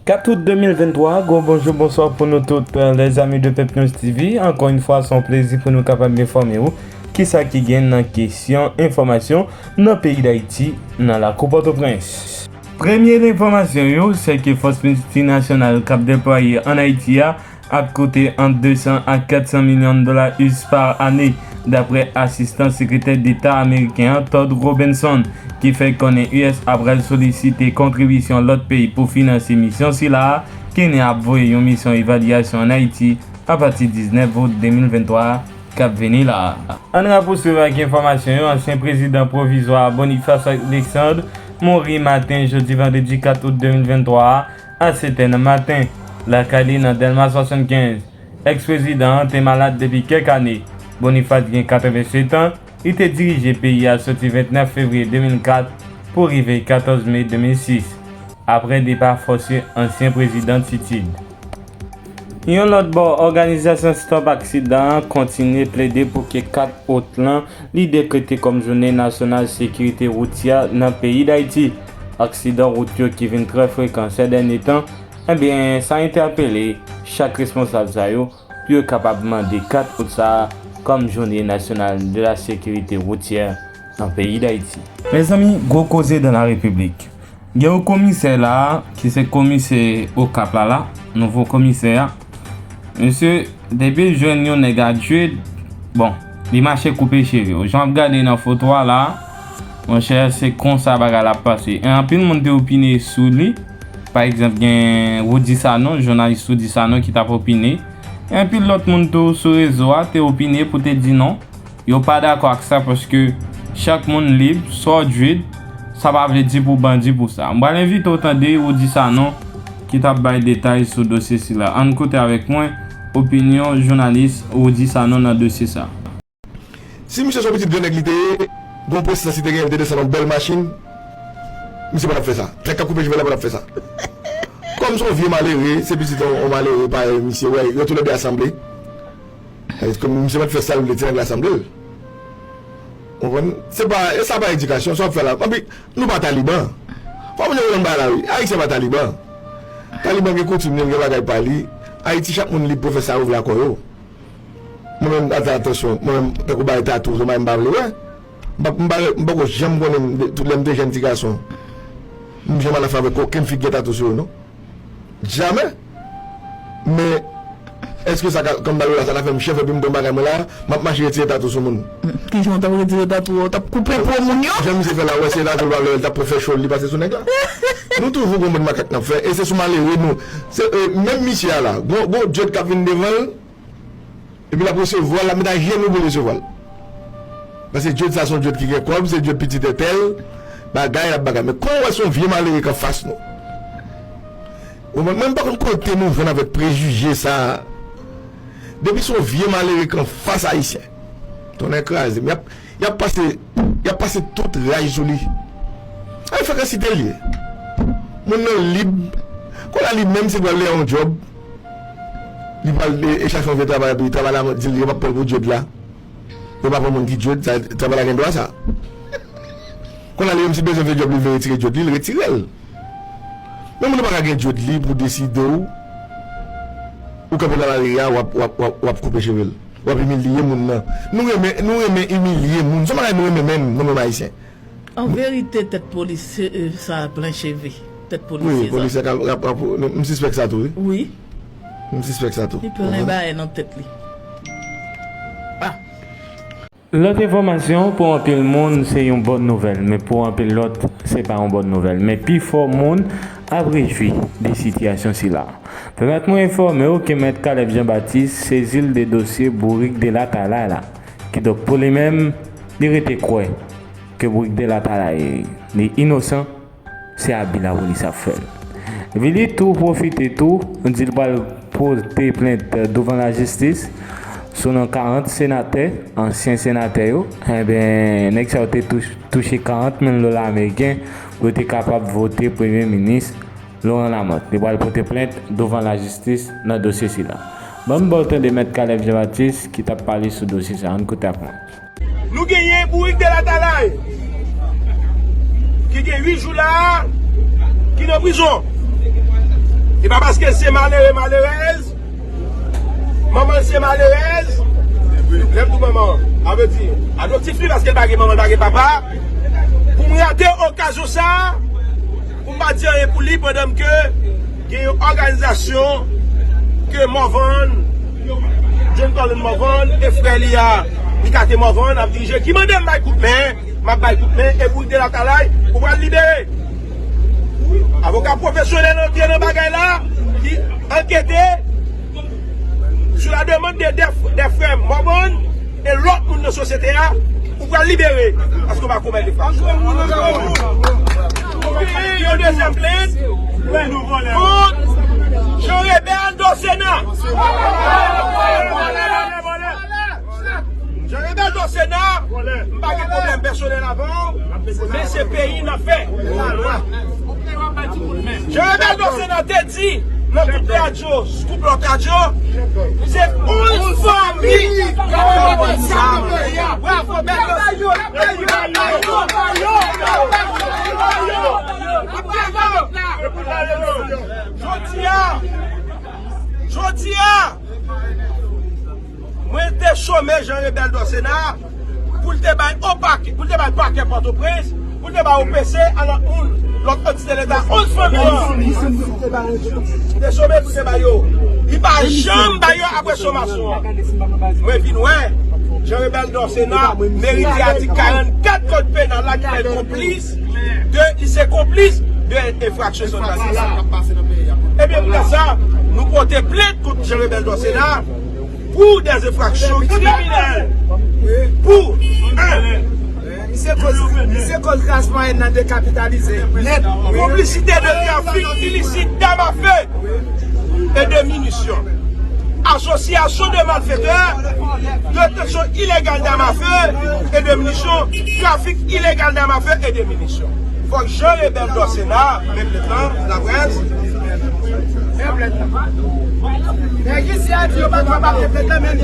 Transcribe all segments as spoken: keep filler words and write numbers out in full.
Kat out de mil venntwa, gwo bonjou, bonswa pou nou tout, euh, les amis de Pep News T V. Ankò yon fwa, se yon plezi pou nou kapab enfòme w kisa ki gen nan kesyon enfòmasyon nan peyi Dayiti, nan lakou Pòtoprens. Premye enfòmasyon yo, se ke fòs miltinasyonal k ap deplwaye ann Ayiti a ap koute ant de san a kat san milyon dola U S pa ane, dapre asistan sekretè deta ameriken an, Todd Robinson, ki fè konnen U S a pral solisite kontribisyon lòt peyi pou finanse misyon sila a. Kenya ap voye yon misyon evalyasyon ann Ayiti apati diznèf out de mil venntwa a k ap vini la a. Ann rapousuiv ak enfòmasyon yo, ansyen prezidan pwovizwa a, Boniface Alexandre, mouri maten jodi vandredi kat out de mil venntwa a, a sèt è nan maten, lakay li nan Dèlma swasannkenz. Eks-prezidan an te malad depi kèk ane. Boniface gen katrevennsèt an, li te dirije peyi a soti vennèf fevriye de mil kat pou rive katòz me de mil sis, apre depa fòse ansyen prezidan Titid. Yon lòt bò, òganizasyon Stop Aksidan an kontinye plede pou ke kat out lan li dekrete kòm jounen nasyonal sekirite woutyè nan peyi Dayiti. Aksidan wout yo ki vin trè frekan sè dènye tan, ebyen, sa entèpele chak responsab sa yo pou yo kapab mande kat out sa a kòm jounen nasyonal de la sekirite woutyè nan peyi Dayiti. Mezanmi, gwo koze dans la République. Gen yon komisè la, ki se komisè Okap la la, nouvo komisè a. Misye, depi l jwenn yon nèg a dread, bon, li mache koupe cheve yo. Jan w ap gade nan foto a la, monchè, se konsa bagay la ap pase. E anpil moun te opine sou li. Pa egzanp, gen Rudy Sanon, jounalis Rudy Sanon ki t ap opine. E anpil lòt moun tou sou rezo a te opine pou te di non. Yo pa dakò ak sa paske chak moun lib, sa w dread, sa pa vle di pou bandi pou sa. M pral envite w tande Rudy Sanon ki t ap bay detay sou dosye sila. Ann koute avèk mwen opinyon jounalis Rudy Sanon nan dosye sa. Si misye se yon pitit gran nèg li te ye, gon presizans li te gen, li te desann yon bèl machin, misye pa t ap fè sa. Nèg k ap koupe cheve la pa t ap fè sa. Kòm se yon vye malere, se pitit yon, yon malere parèy misye, wè, yo toulède asanble. Èske misye pa t fè sa l vle, ti nèg la sanble l? Konprann? Se pa, e sa pa edikasyon, sa w ap fè la. Anpi, nou pa taliban. Fò moun yo konprann bagay la, wi. Ayisyen pa taliban. Taliban gen koutim li, l gen bagay pa li. Ayiti, chak moun lib pou fè sa yo vle ak kò yo. Mwen menm, ata-, atansyon, mwen menm, tankou bagay tatou, se yon bagay m pa vle wè. M pa, m pa, m poko janm konnen, m, tout lè m te jèn ti gason, m janm al afè avèk okenn fi ki gen tatou sou yo, non. Jamè. Men, èske sa ka, kòm bagay la, sa ka fè m chèf epi m gen yon bagay mwen la, m ap mache retire tatou sou moun? Kijan w t ap retire tatou a? W t ap koupe po moun yo? Jan misye fè la, w wè se tatou l pa vle, l t ap prefè cho l, li pase sou nèg la. Nou toujou gon bann makak n ap fè, e se sou malere nou. Se, e, menm misye a la, gon, gon dread k ap vin devan l, epi l ap resevwa l, l ap met ajenou pou l resevwa l. Paske dread sa se yon dread ki gen kòb, se dread pitit entèl, bagay, l ap bagay. Men kon w wè se yon vye malere k anfas nou. Ou konprann? Mwen, m pa konn kote nou jwenn avèk prejije sa a. Depi se yon vye malere k anfas Ayisyen, tonnè kraze m, y ap, y ap pase, y ap pase tout raj sou li. Ay, frekasite l ye. Moun nan lib. Kounye a li menm se pral lè yon djòb. Li pral e, e chache yon vye travay, epi travay la di l yo p ap pran l pou dread la. Yo pa pran moun ki dread, sa, travay la gen dwa sa. Kounye a li menm si bezwen vye djòb, li vle retire dread li, li retire l. Men moun nan pa ka gen dread li pou deside w, ou kanpe nan lari a, w ap, w ap, w ap, w ap koupe cheve l. W ap imilye moun nan. Nou renmen, nou renmen imilye moun. Se yon bagay nou renmen menm, nou menm Ayisyen. An verite, tèt polisye, e, sa plen cheve. Tèt polisye sa. Wi, polisye k ap, k ap, k ap, m sispèk sa tou, wi. Wi. M sispèk sa tou. Li plen bagay nan tèt li. Ah. Lòt enfòmasyon, pou anpil moun, se yon bòn nouvèl, men pou anpil lòt, se pa yon bòn nouvèl. Men pifò moun ap rejwi de sitiyasyon sila. Pèmèt mwen enfòme w ke Mèt Caleb Jean Baptiste sezi l de dosye bourik de Latalay la. Kidonk, pou li menm, li rete kwè ke bourik de Latalay li inosan, se abi lapolis ap fè l. Epi li tou pwofite tou di l pral pote plent douvan lajistis sou non karant senatè, ansyen senatè yo. Enben, nèg sa yo te touch-, touche karant mil dola ameriken pou yo te kapab vote premye minis Laurent Lamothe. Li pral pote plent douvan lajistis nan dosye sila. Ban m ba w tande Mèt Caleb Jean Baptiste ki t ap pale sou dosye sa. Ann koute ak mwen. Nou genyen Bourik de Latalay, ki gen uit jou la a, ki nan prizon. E pa paske l se malere, malerèz, manman l se malerèz. Lè m di manman, sa vle di adoptif li, paske l pa gen manman, l pa gen papa. Pou m rate okazyon sa a, pou m pa di anyen pou li, pandan ke gen yon òganizasyon ke Morvan, John Colin Morvan e frè li a, Mikate Morvan, ap dirije, ki mande m bay kout men, m ap bay kout men, e pou l te latalay, ou pral libere. Avoka pwofesyonèl antre nan bagay la, li ankete sou la demande de, de, de frè Morvan e lòt moun nan sosyete a, ou pral libere, paske w pa komèt enfraksyon. Yon dezyèm plent kont Jean Rebel Dorcénat. Jean Rebel Dorcénat, m pa gen pwoblèm pèsonèl avè w, men se peyi n ap fè. Jean Rebel Dorcénat te di nan tout radyo, sou tout lòt radyo, se onz fanmi k ap fè sa. Bravo, bèl dosye. Jodi a, jodi a, mwen te chome Jean Rebel Dorcénat pou l te bay O P A K, pou l te bay pakè Pòtoprens, pou l te bay O P C a lòt moun, lòt antite Leta, onz fanmi an. Te chome pou l te bay yo. Li pa janm bay yo apre somasyon an. Mwen vin wè Jean Rebel Dorcénat merite atik karannkat kòd penal la ki fè l konplis de, li se konplis de enfraksyon sòt la. Ebyen, pou sa, nou pote plent kont Jean Rebel Dorcénat pou des infractions criminelles. Pou, en, li se koz, li se koz kras mwayèn nan dekapitalize nèt. Konplisite de trafik ilisit dam a fe e de minisyon. Asosyasyon de malfetè, deteksyon ilegal dam a fe e de minisyon, trafik ilegal dam a fe e de minisyon. Fòk Jean Rebel Dorcénat, men plent lan, laprès. Men plent lan. Nèg isi a di yo pa t kapab men plent lan, men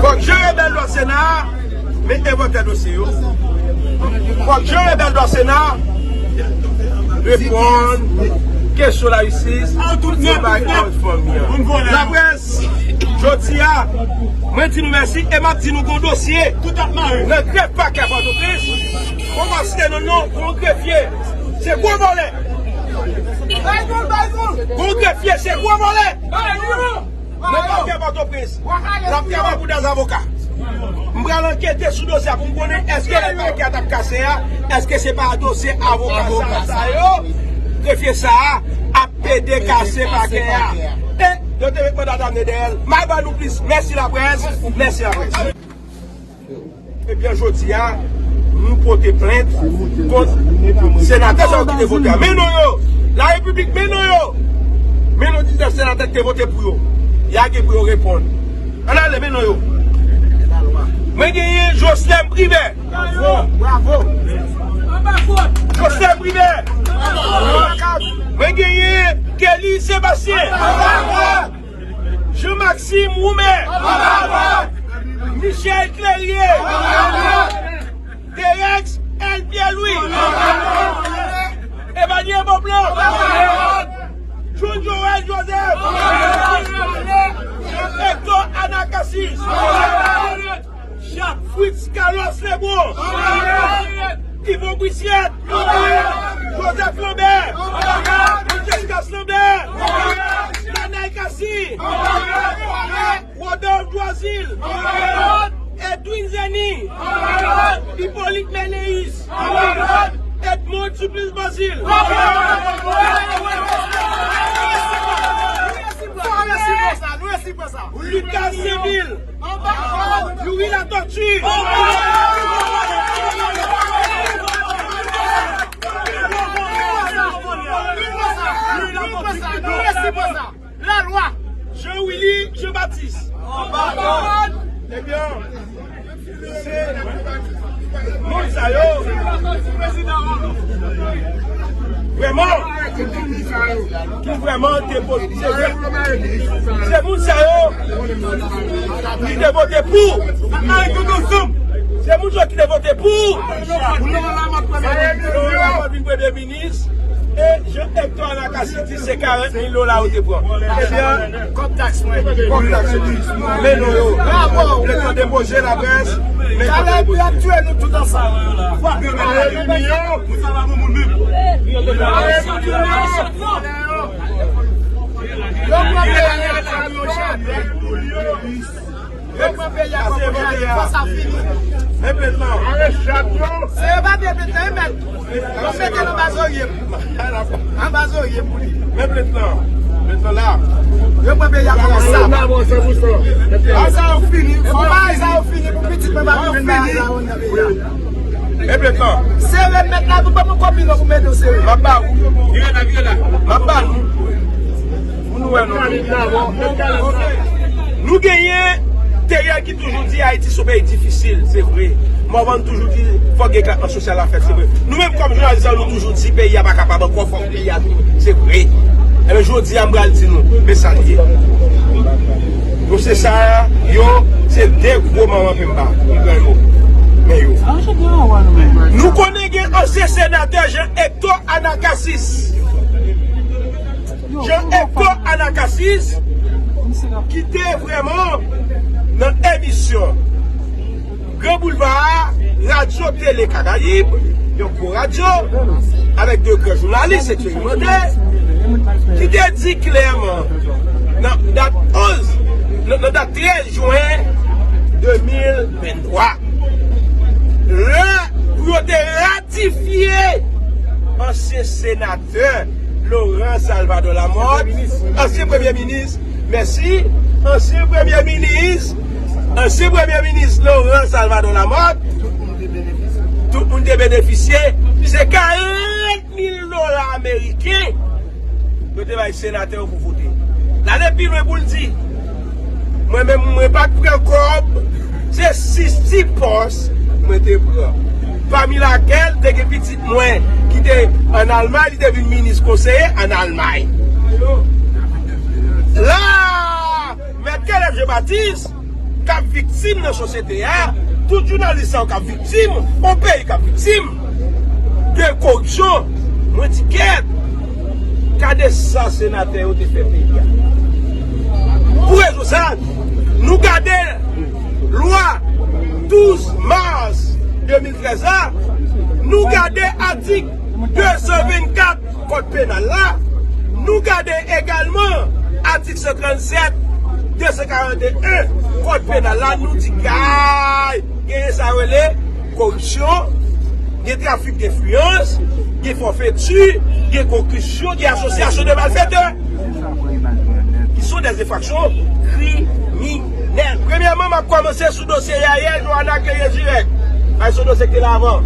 fòk Jean Rebel Dorcénat, men envantè dosye yo. Fòk Jean Rebel Dorcénat reponn kesyon lajistis, tout se bay fanmi an. Laprès, jodi a, mwen di nou mèsi e m ap di nou gon dosye nan grèf pakè Pòtoprens. Mwen pa site non, non, gon grefye, se gwo vòlè. Gon grefye, se gwo vòlè. Nan pakè Pòtoprens, l ap travay pou dèz avoka. M pral ankete sou dosye a pou m konnen èske lè pakè a t ap kase a, èske se pa dosye avoka sa, sa yo, grefye sa a ap ede kase pakè a. E yo te met manda damne dèyè l. M a ba nou plis. Mèsi laprès. Mèsi laprès. Ebyen, jodi a, nou pote plent kont senatè sa yo ki te vote a. Men non yo! Larepiblik, men non yo! Men non diznèf senatè ki te vote pou yo. Y a gen pou yo reponn. Ann ale, men non yo. Mwen genyen Joslèm Privè. Bravo! Bravo! Joslèm Privè. Mwen genyen Kelly Sébastien. Jean Maxime Roumen. Michel Clérier. Derex L. Pierre-Louis. Emmanuel Beauplan. John Joël Joseph. Hector Anacasis. Jacques Fritz Carlos Lebron. Yvon Brissière. Joseph Lambert. Jessica Lambert. Danae Cassy. Rodolphe Doizil. Edwin Zeny. Hippolyte Ménéus. Edmonde Supplice Basile. Lucas Sainvil. Youri Latortue. Lalwa. Jean Willy Jean Baptiste. Ebyen, se moun sa yo vrèman ki vrèman te vote. Se moun sa yo ki te vote pou. Ann ale tout ansanm. Se moun yo ki te vote pou. Moun nan la mòt premye minis. Moun nan la mòt vin premye minis. E Jean Hector Anacasis di se karant mil dola yo te pran. Ebyen, kòb taks mwen. Kòb taks mwen. Men non yo. Bravo. Lè tan depoze laprès. Men kòb depoze. Kalab ap tye nou tout ansanm. Yo pran peyi a pou yo chante. Yo pran peyi a pou yo chante. Fò sa fini. Men plent lan. Se yo pa te plent lan, e mèt. Yo mete l anba zorye m. Anba zorye m pou li. Men plent lan. Plent lan la. Yo pran peyi a pou yo chante. Sa yo fini. Fò bagay sa yo fini pou pitit mwen pa vin fè sa yo nan peyi a. Men plent lan. Sere mèt la pou ban mwen kòb milyon pou mete w sere. M ap ba ou. Vire la, vire la. M ap ba nou. Pou nou wè non. Nou genyen Theriel ki toujou di Ayiti se yon peyi difisil, se vre. Morvan toujou di fòk gen eklatman sosyal la fèt, se vre. Nou menm kòm jounalis, nou toujou di peyi a pa kapab ankò, fòk peyi a tou, se vre. Ebyen jodi a m pral di nou, men sa l ye. Dosye sa a, yo, se de gwo manman penba m pran yo. Men yo. Nou konnen gen ansyen senatè Jean Hector Anacasis. Jean Hector Anacasis, ki te vrèman nan emisyon Gran Boulva a, Radyo Tele Karayib, yon gwo radyo, avèk de gran jounalis eksperimante, ki te di klèman, nan dat onz, nan, nan dat trèz jen de mil venntwa, lè pou yo te ratifye ansyen senatè Laurent Salvador Lamothe, ansyen premye minis, mèsi, ansyen premye minis, ansyen premye minis Laurent Salvador Lamothe, tout moun te benefisye, se karant mil dola ameriken yo te bay senatè yo pou vote. L ale pi lwen pou l di, mwen menm, mwen pa t pran kòb, se sis ti pòs mwen te pran. Pami lakèl, te gen pitit mwen ki te ann Almay, li te vin minis konseye ann Almay. La, Mèt Caleb Jean Baptiste, k ap viktim nan sosyete a, tout jounalis sa yo k ap viktim, yon peyi k ap viktim de koripsyon. Mwen di kèt, gade sa senatè yo te fè peyi a. Pou rezon sa, nou gade lwa douz mas de mil trèz la, nou gade atik de san vennkat Kòd penal la, nou gade egalman atik san trannsèt, de san karannteyen Kòd penal la, nou di kay, gen sa yo rele koripsyon, gen trafik denfliyans, gen fòfeti, gen konkisyon, gen asosyasyon de malfetè, ki sont des infractions criminelles. Premyèman, m ap kòmanse sou dosye Yaël Johanna Cléré Girec. Ay, se yon dosye ki te la avan.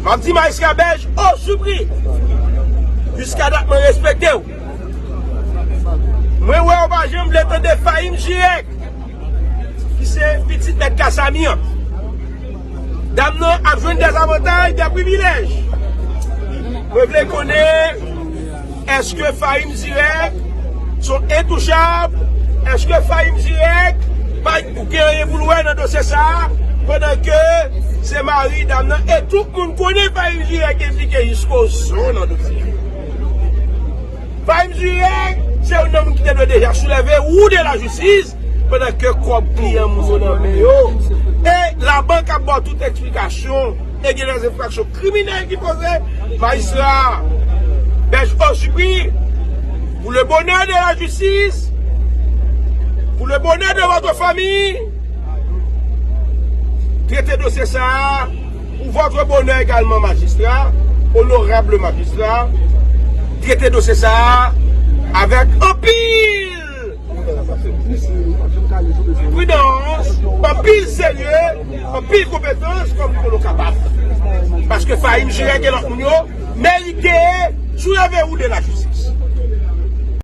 M ap di majistra Bèj, o sipri, jiskadat mwen respekte w. Mwen wè w pa janm vle tande Fahim Girec, ki se pitit mèt Kasami an. Dam nan ap jwenn dèzavantaj, dè privilèj. Mwen vle konnen, èske Fahim Girec se yon entouchab? Èske Fahim Girec pa gen anyen pou l wè nan dosye sa a, pandan ke se mari dam nan, e tout moun konnen Fahim Girec enplike jisko zo nan dosye a? Fahim Girec se youn nan moun ki te dwe deja souleve ou de la jistis, pandan ke kòb kliyan moun yo nan men yo. E labank ap ba w tout eksplikasyon. E gen des infractions criminelles ki poze. Majistra Bèj, o sipri, pour le bonheur de la justice, pour le bonheur de votre famille, trete dosye sa a, pour votre bonheur également, majistra, onorab majistra, trete dosye sa a avèk anpil pridans, anpil serye, anpil konpetans, kòm nou kapab. Paske Fahim Girec e lòt moun yo merite souleve ou de la jistis.